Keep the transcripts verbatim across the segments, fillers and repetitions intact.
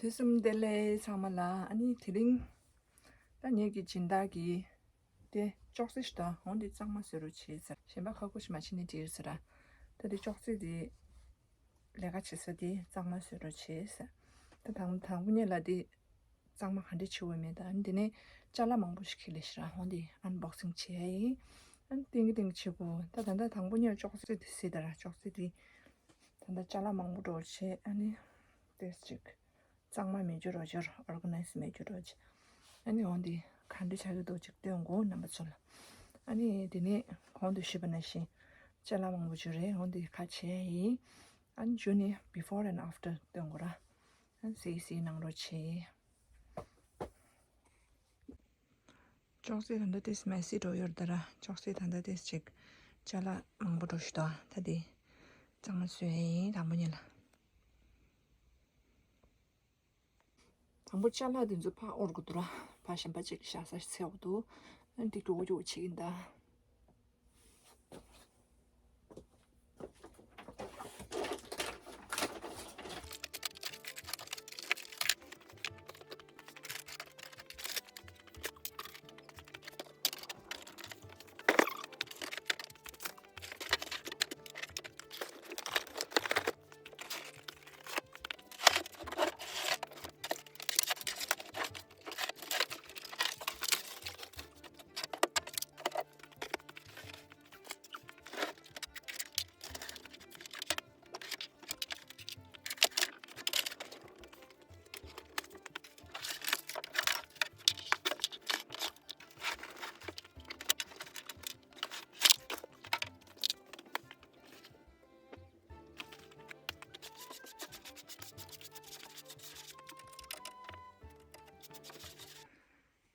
དུས་གསུམ་བདེ་ལེགས་ཚང་མ་ལ། ཨ་ནི་དེ་རིང་ད་ངེད་ཀྱི་སྦྱིན་བདག་གིས་དེ་ཅོག་ཙེ་ཞིག་དང་འོང་དེ་གཙང་མ་བཟོ་རོགས་བྱེད་ཟེར། གཞན་པ་ཁ་ཁུ་ཞིག་མ་བྱེད་ནས་བྲིས་ཟེར། ད་དེ་ཅོག་ཙེ་དེ་ལས་ཀ་བྱེད་ས་དེ་གཙང་མ་བཟོ་རོགས་བྱེད་ཟེར། ད་དང་དང་པོ་ཉིད་ལ་དེ་གཙང་མ་ག་འདྲས་བྱེད་འོས་མེད། ད་ཨ་ནི་དེ་ནས་ཅ་ལག་མང་པོ་ཞིག་ཁྱེར་ལས་ཤི་ར་འོང་དེ་ཨན་བོག་སིང་བྱེད་ཡ་ཡིན། ཨ་ནི་ཏིང་གི་ཏིང་གི་བྱེད་དགོས། ད་ད་ད་དང་པོ་ཉིད་ལ་ཅོག་ཙེ་དེ་ཟེར། ད་ར་ཅོག་ཙེ་དེ་ད་ད་ཅ་ལག་མང་པོ་འགྲོ་བྱེད། ཨ་ནི་དེ་ཅིག་གཙང་མ་མེད་རྒྱུ་རོ་ཅོར་ཨོར་ག་ནའི་ཛི་མེད་རྒྱུ་རོ་ཅི། ཨ་ནི་འོང་དེ་ག་འདྲ་ཆགས་ཀྱི་འདུག་ཅིག་སྟོན་དགོས་རྣམ་པ་ཚོ་ལ། ཨ་ནི་དེ་ནས་གོང་དུ་ཞུས་པ་ནང་བཞིན་ཅ་ལག་མང་པོ་བྱུ་རེད། འོང་དེ་ཁ་ཕྱེ་ཡིན། ཨ་ནི་བྱུ་ནི་before and after སྟོན་དགོས་ར། ཨ་ནི་སི་སི་གནང་རོགས་བྱེད། ཅོག་ཙེ་ད་ལྟ་ཏིས་མེ་སི་འགྲོ་ཡོད་ད་ར། ཅོག་ཙེ་ད་ལྟ་ཏིས་ཅིག་ཅ་ལག་མང་པོ་འགྲོ་ཞུ་དོ། ད་དེ་གཙང་མ་བཟོས་ཡིན་དང་པོ་ཉིད་ལ། དང་པོ་ཅ་ལག་འདི་ཚོ་ཕར་དབོར་དགོས་འདུག་ར། ཕར་གཞན་པ་ཅིག་བཞག་ས་ཞིག་འཚོལ་དགོས་འདུག་ཨ་ནི་འདི་མགྱོགས་པོ་མགྱོགས་པོ་བྱེད་ཀྱིན་གདའ།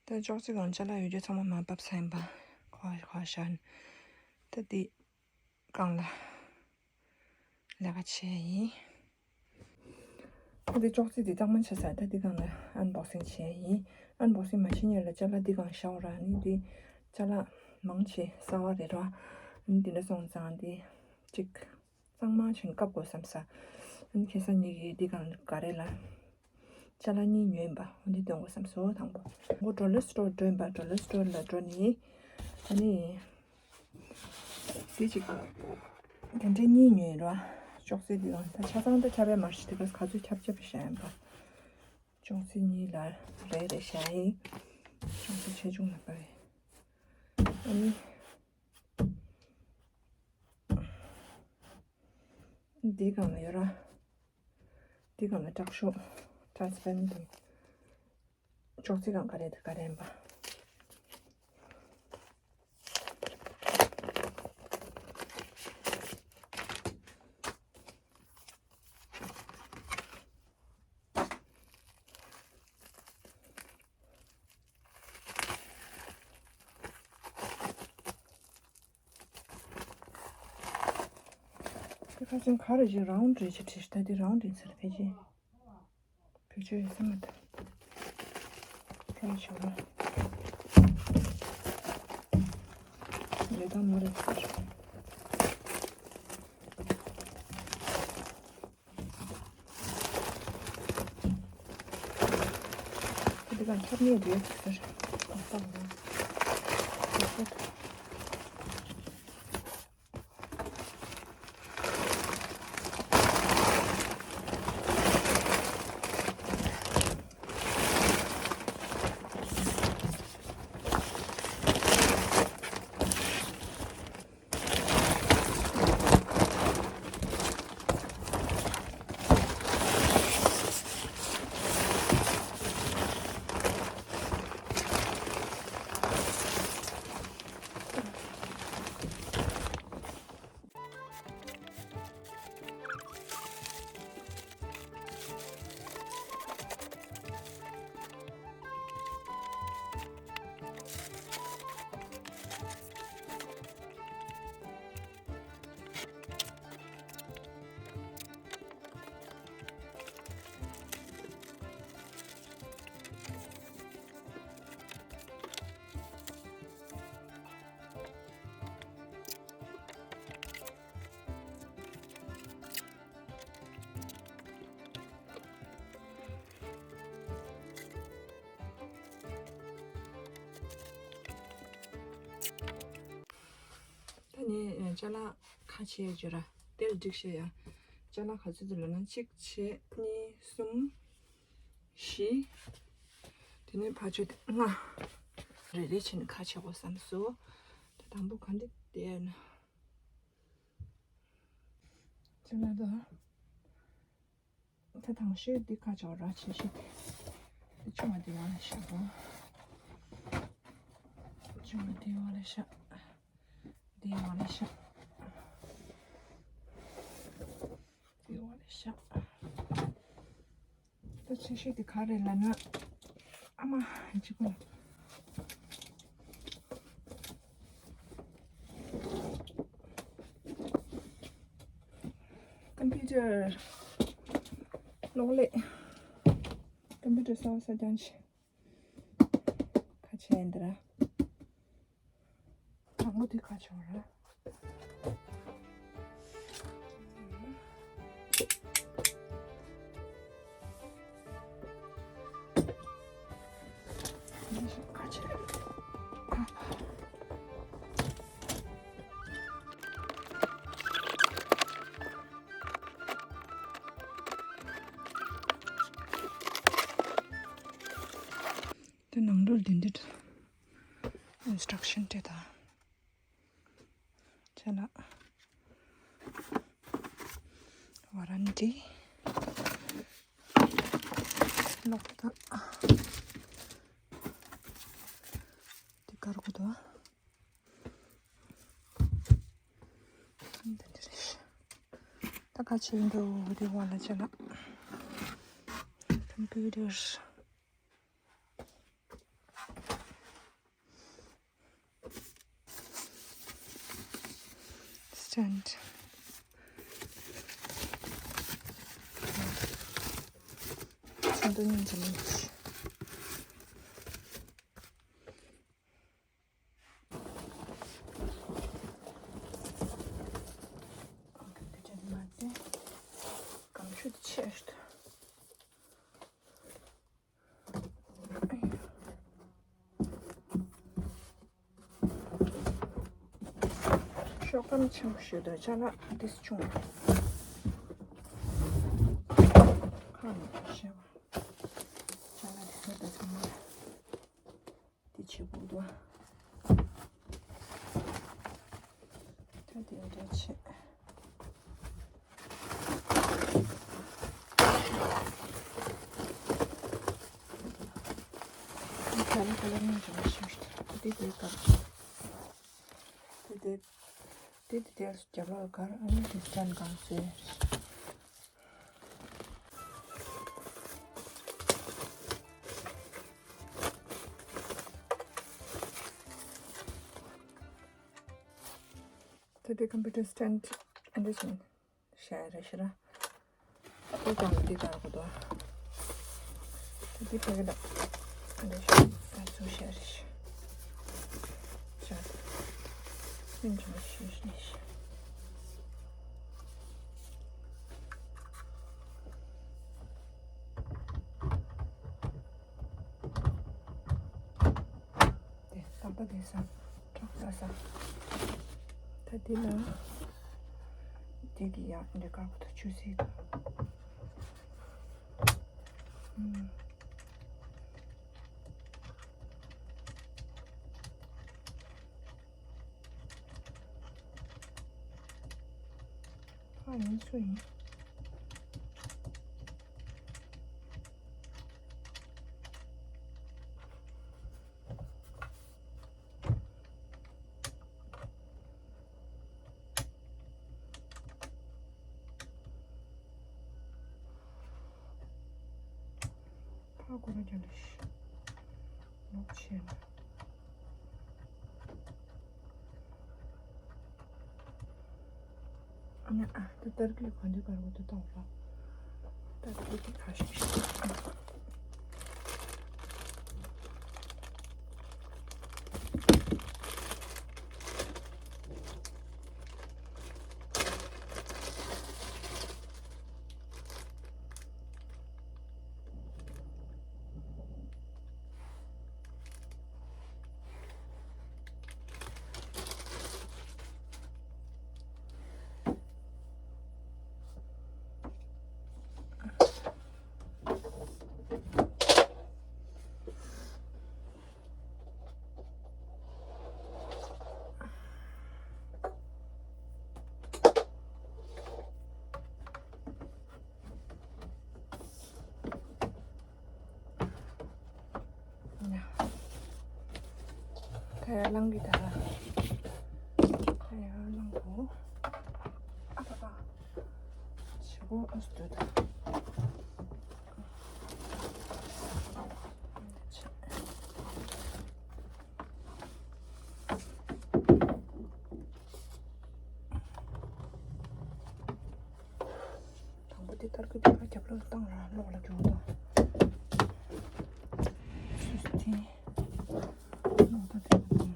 ད་ཅོག་ཙེ་སྒང་ཅ་ལག་ཡོད་རྒྱུ་ཚང་མ་མར་ཕབ་ཚར་ཡིན་པ། ཁོ་ཁོ་ཤར། ད་འདི་སྒང་ལ་ལས་ཀ་བྱས་ཡིན། ད་འདི་ཅོག་ཙེ་འདི་གཙང་མ་བྱས་ཚར། ད་འདི་སྒང་ལ་ཨན་བོག་སིང་བྱས་ཡིན། ཨན་བོག་སིང་མ་བྱེད་སྔོན་ལ་ཅ་ལག་འདི་སྒང་བཞག་ར། ནི་འདི་ཅ་ལག་མང་ཆེ་གསར་བ་རེད་ར། ནི་འདི་འདྲ་སོང་ཙང་འདི་གཅིག་གཙང་མ་བྱས་བཀབ་དགོས་བསམ་ས། ཨ་ནི་ཁ་སང་ཉིད་ཀྱིས་འདི་སྒང་ག་རེ་ལ་ཅ་ལག་གཉིས་ཉོས་ཡིན་པ། འོ་འདི་སྟོན་དགོས་བསམ་སོང་དང་པོ། འོ་ཌོ་ལར་སི་ཊོར་འགྲོ་ཡིན་པ། ཌོ་ལར་སི་ཊོར་ལ་འགྲོ་ནི། ཨ་ནི་དེ་ཅིག་དེ་འདྲའི་གཉིས་ཉོས་ཡིན་ར། ཅོག་ཙེ་འདི་སྒང་ད་ཆ་ཚང་ད་ཁྱབ་ཡ་མ་རེད། དེ་ག་ག་ཚོད་ཁྱབ་ཁྱབ་བཞག་ཡིན་པ། ཅོག་ཙེ་གཉིས་ལ་རེ་རེ་བཞག་ཡིན། ཅོག་ཙེ་ཆེ་ཆུང་ལ་བབས་ཡིན། ཨ་ནི། འདི་སྒང་ལ་ཡོད་ར། འདི་སྒང་ལ་དྲག་ཤོས་ཊ་རན་སི་པེ་རེན་ཊི་འདི། ཅོག་ཙེ་སྒང་ག་རེ་དེ་ག་རེ་ཡིན་པ། དེ་ཁ་ཅིག་ག་རེ་ཅིག་རའུན་ཌི་རེད་ཅེས་བྲིས་ཤག་ད་དེ་རའུན་ཌི་ཡིན་ས་རེད། ཕལ་ཆེར་བེད་སྤྱོད་ཡོད་ས་མ་རེད། ཁ་ཆེ་བ་ལས་དང་མ་རེད་ཟེར། འདི་ག་ཁྱབ་ནས་རེད་ཟེར། གང་ལྟར་ན། ཅ་ལག་ཁ་ཕྱེ་ཡ་བརྗོད་ར། དེ་ལ་སྒྲིག་བཤད་ཡ། ཅ་ལག་ག་ཚོད་འདུག་ལབ་ན། གཅིག་བྱས་གཉིས། གསུམ། བཞི། དེ་ནས་ཕར་ཕྱོགས་དེ་ལྔ། རེ་རེ་བྱས་ནས་ཁ་ཕྱེ་དགོས་བསམ་སོང་། ད་དང་པོ་ག་འདི་བལྟས་ན། ཅ་ལག་དང་། ད་དང་ཤོས་འདི་ཁ་ཕྱེ་ར། ཆེ་ཤོས་དེ། དེ་ཆུང་བ་དེ་འོག་ལ་བཞག་གོ། ཆུང་བ་དེ་འོག་ལ་བཞག། དེ་འོག་ལ་བཞག། དེ་འོག་ལ་བཞག། ད་ཆེ་ཤོས་དེ་ག་རེ་ལབ་ན། ཨ་མ། གཅིག་པོ། ཀམ་པུ་ཊར། གློག་ཀླད། ཀམ་པུ་ཊར་གསར་པ་གསར་རྐྱང་ཞིག་ཁ་ཕྱེ་ཡིན་འདི་ར། དང་པོ་དེ་ཁ་ཕྱེ་ར། ཁ་ཕྱེ། དེ་ནང་ལོགས་འདི་འདྲ་ཨིན་སི་ཊྲག་ཤན་སྤྲད་དང་། ཅ་ལག། ཝ་རན་ཊི། ལོག་ད། དེ་དཀར་པོ་འདུག་ཨ། འདི་འདྲ་རེད། ད་ག་ཅི་འདུག་དེ་འོག་ལ་ཅ་ལག། ཀམ་པུ་ཊར། སི་ཊེན་ཌི། ཚོན་མདོག་སྙིང་རྗེ་མོ་ཞིག། ཨོ་ཁེ། འདི་འདྲ་མ་བྱེད། གང་ཤོས་དེ་ཆེ་ཤོས། ཤོག་སྒམ་ཆེན་པོ་ཞིག་དང་ཅ་ལག་དེ་ཆུང་བ། ཁ་ནས་ཤེས་པ། ཅ་ལག་དེ་ཚོ་ད་ཚང་མ། དེ་ཆེ་པོ་འདུག་ཨ། ད་དེ་འདྲ་ཆེ། ད་ནི་ཀ་ལར་མི་འདྲ་བ་ཞིག་འདུག་དེ་དེ་དཀར། དེ་དེ། དེ་དེ་དེ་རྒྱབ་ལོགས་དཀར། ཨ་ནི་དེ་སི་ཊེན་ཌི་གང་བཟོས། ད་དེ་ཀམ་པུ་ཊར་སི་ཊེན་ཌི་ཨ་འདྲ་ཞིག་བཞག་ཡ་རེད་ཤག་ར། དེ་དང་དེ་དཀར་པོ་འདུག་ད་དེ་ཕ་གི་ལ་ཨ་འདྲ་ཞིག་ཨ་ཚུགས་བཞག་ཡ་རེད་ཤག་ཤག་སྨིན་ཆུང་ཞུ་ཞིག་ནས་ཤག་དེ་ཏག་ཏག་དེ་ས་ཁྲག་ས་ས། ད་དེ་ལ་དེ་གི་ཡང་འདི་དཀར་པོ་དང་ཆུ་སེར་དང་། ཨུམ། ཕ་ཡིན་སུ་ཡིན། ཕ་གོ་ར་རྒྱ་ལ་ཤི། ལོག་ཆེ་ན། ཨ་ནི་ཨ་ད་ཏར་ཀི་ག་འདྲ་དཀར་པོ་འདུག་ལྟ་བ། ཏར་ཀི་དེ་ཁ་ཤས་ཤིག་ཡར་ལངས་གི་ད། ཡར་ལངས་གོ། ཨ་པ་པ། ཞེ་པོ་ཨ་སུ་འདུག་ད། དང་པོ་དེ་ཏར་ཀི་དེ་ཕར་རྒྱབ་ལོགས་བཏང་ར་གློག་ལ་རྒྱུག་དང་། སུས་དེ་གློག་ད་དེ་ལ་བཏང་།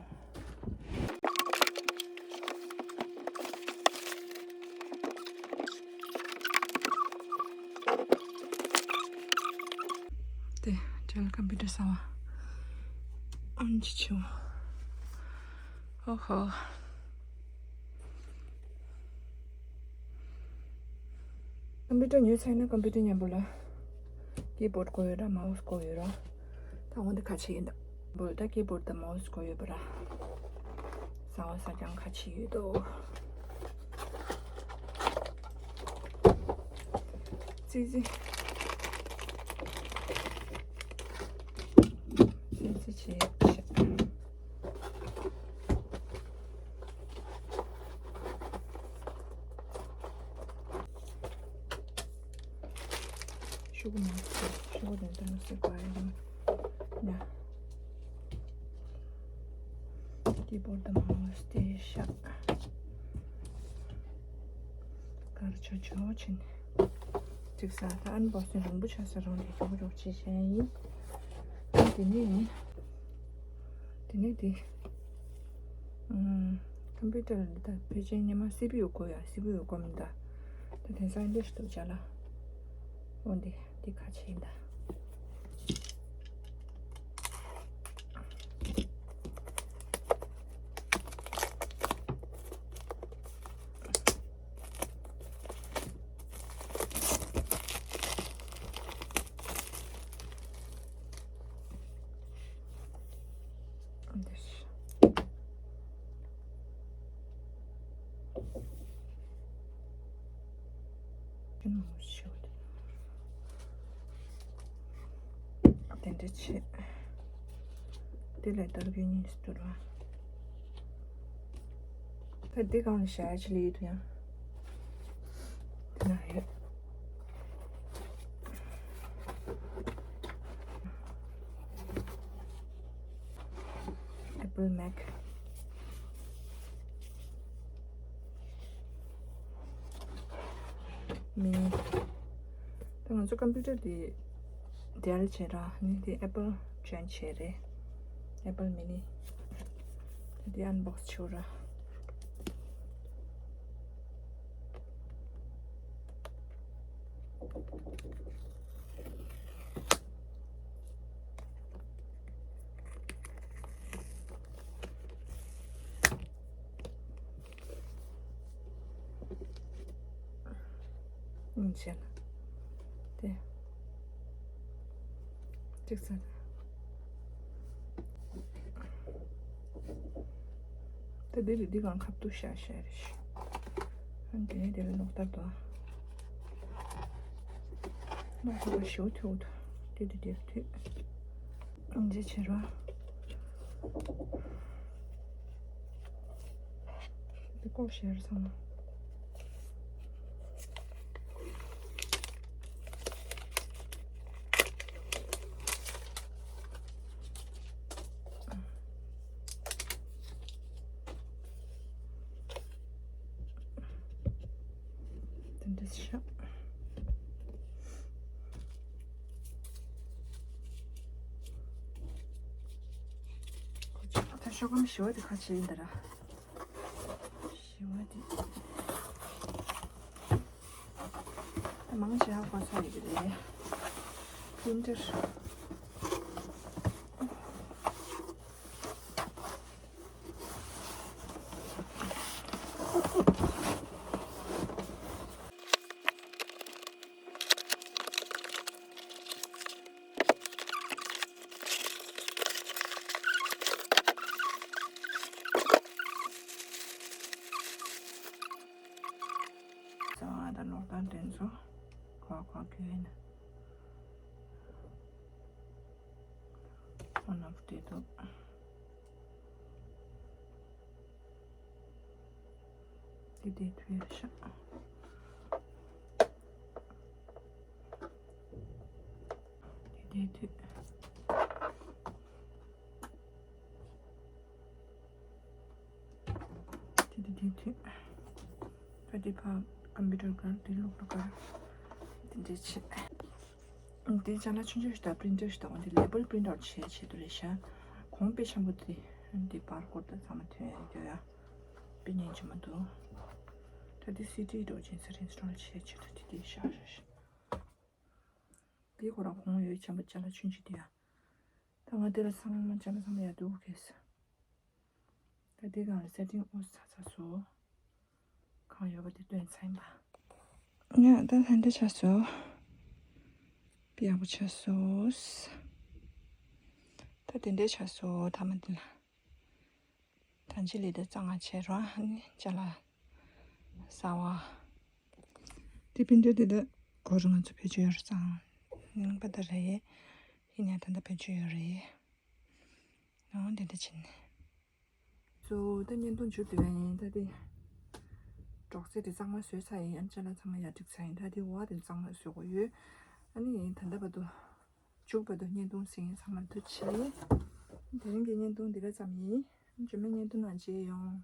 དེ་ཇལ་ཀམ་པུ་ཊར་ས་བ་ཨོན་ཅི་ཆུ། ཨོ་ཧོ། ཀམ་པུ་ཊར་ཉོས་ཚར་ན་ཀམ་པུ་ཊར་མཉམ་པོ་ལ་ཀི་བོརྡ་དགོས་ཡོད་ར། མའོ་སི་དགོས་ཡོད་ར། ད་འོ་འདི་ཁ་ཕྱེ་ཡིན་ད། བོརྡ་ད་ཀི་བོརྡ་དང་མའོ་སི་དགོས་ཡོད་པ་ར། ཟ་བ་ཟ་རྐྱང་ཁ་ཕྱེ་ཡོད་དོ། ཙི་ཙི། ཙི་ཙི་བྱེད་བྱེད། ཤོག་གུ་མ་ཤོག་གུ་དེ་ལྟར་སེ་ག་ཡ་ན། ཀི་བོརྡ་དང་མའོ་སི་དེ་ཤག་གར་ཆོ་ཆོ་ཕྱིན། ཅིག་ས་ད་ཨན་བོག་སིང་རིང་པོ་ཆགས་ས་རང་དེ་ཞོག་ཞོག་བྱེད་བྱེད་ཡིན། དེ་ནས་དེ་ནས་དེ་ཨམ་ཀམ་པུ་ཊར་ད་ཕལ་ཆེར་སྔོན་མ་སི་པི་ཡུ་དགོས་ཡ། སི་པི་ཡུ་དགོས་མི་ད། ད་དེང་སང་འདི་ཞིག་ཏུ་བྱ་ལ། འོ་འདི་འདི་ཁ་ཕྱེ་ཡིན་ད། འདི་ཞིག་དེ་འདྲ་བྱེད། དེ་ལས་ཏར་ཀི་གཉིས་སུ་བསྡུར་བ། ད་འདི་སྒང་ལ་བཞག་ཡ་ཅིག་ལས་ཡོད་དུ་ཡང་། དེ་ན་ཡོད། Apple Mac Mini། ད་ང་ཚོ་ཀམ་པུ་ཊར་དེ་Dell་བྱས་ར། ནི་དེ་Apple་ཅན་བྱས་རེད། Apple Mini། དེ་དེ་unbox་བྱེད་ར། ཨུམ་བྱས་ན། དེ། གཅིག་ཙམ། ད་འདི་རེད། འདི་གང་ཁབ་ཏུ་བཞག་བཞག་རེད་ཤག་ཨ་འདི་ནས་དེ་ལ་ལོག་ལྟར་དུ། ལོག་ལྟར་ཞོ་ཐུག་ཏུ། དེ་དེ་དེ་ཐུག་འདི་བྱེད་རོགས། འདི་ཀོ་ཤེར་ཚང་མ། དེ་འདྲ་ཞིག་ད་ཤོག་སྒམ་ཞི་བ་དེ་ཁ་ཕྱེ་ཡིན་ད་ར། ཞི་བ་དེ། ད་མང་ཆེ་བ་གོ་ཚ་ཡི་གི་རེད། པིན་ཊར། ཚང་མ་ད་ལོག་ལྟ་དེ་ཚོ་གོ་གོ་གི་ཡིན། དེ་དེ་དུས་ཤ། དེ་དེ་དུས། དེ་དེ་དེ་དུས། ད་དེ་ཕ་ཀམ་པུ་ཊར་གར་དེ་ལོག་ལོག་གར། དེ་འདྲས་བྱེད། དེ་ཅ་ལག་ཆུང་ཆུང་ཞིག་དང་པི་རིན་ཊར་ཞིག་དང་། འོ་དེ་ལེ་བལ་པི་རིན་ཊ་ཨའུཊ་བྱེད་ཆེད་དུ་རེད་ཤག་གོང་དཔེ་ཆེན་པོ་དེ་འདི་བར་སྐོར་དང་ཚང་མ་ཐོན་ཡ་ཡོད་ཡ། དཔེ་ཉན་གྱི་མ་འདུག་ད་དེ་སི་ཌི་འདྲ་བོ་ཅིག་ཡིན་ས་རེད། ཨིན་སི་ཊོལ་བྱེད་ཆེད་དུ་དེ་དེ་ཤག་ཤག་ཤག་དེ་ཁོ་རང་གོང་ཡོད་ཆེན་པོ་ཅ་ལག་ཆུང་ཆུང་དེ་ཡ། ད་ང་དེ་ལ་ཚང་མ་ཅ་ལག་ཚང་མ་ཡ་འདུག་གས། ད་དེ་གང་ལ་སེ་ཊིང་ཨོ་ཚ་ཚ་སོ། གང་ཡོད་པ་དེ་སྟོན་ཚར་ཡིན་པ། ཡ་ད་ད་འདྲ་ཆགས་སོ། དཔེ་ཡག་པོ་ཆགས་སོ། ད་དེ་འདྲ་ཆགས་སོ། ཐ་མ་དེ་ལ། ད་ཅི་ལས་དེ་གཙང་མ་བྱས་རོགས། ཨ་ནི་ཅ་ལག་གསར་བ། དེ་པི་རིན་ཊར་དེ་ད་གོ་རུ་ང་ཚོ་བེད་སྤྱོད་ཡོད་རེད་ཙང་། ཡིན་པ་ད་རེད། ཡིན་ཡང་ད་ད་བེད་སྤྱོད་ཡོད་རེད། ཨང་དེ་འདྲ་བྱས་ནས། སོ་ད་བརྙན་ཐུང་མཇུག་བསྡུ་ཡ་ཡིན། ད་དེ་སྒྲོག་ཙེ་དེ་གཙང་མ་བཟོས་ཚར་ཡིན། ཨ་ཅ་ལག་ཚང་མ་ཡར་སྒྲིག་ཚར་ཡིན། ད་དེ་འོག་དེ་གཙང་མ་བཟོ་དགོས་ཡོད། ཨ་ནི་ད་ལྟ་བར་དུ་མཇུག་བར་དུ་བརྙན་ཐུང་གཟིགས་མཁན་ཚང་མར་ཐུགས་རྗེ་ཆེ། དེ་རིང་གི་བརྙན་ཐུང་འདི་ག་ཙམ་ཡིན། རྗེས་མའི་བརྙན་ཐུང་ནང་མཇལ་ཡོང་།